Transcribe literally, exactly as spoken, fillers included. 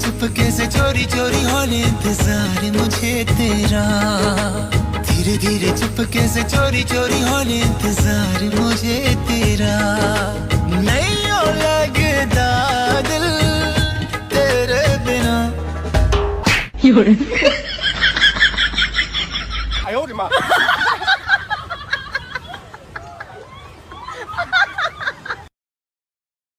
चुपके से चोरी चोरी हो ले इंतजार मुझे तेरा। धीरे धीरे चुपके से चोरी चोरी हो ले इंतजार मुझे तेरा। नहीं हो लगदा दिल तेरे बिना।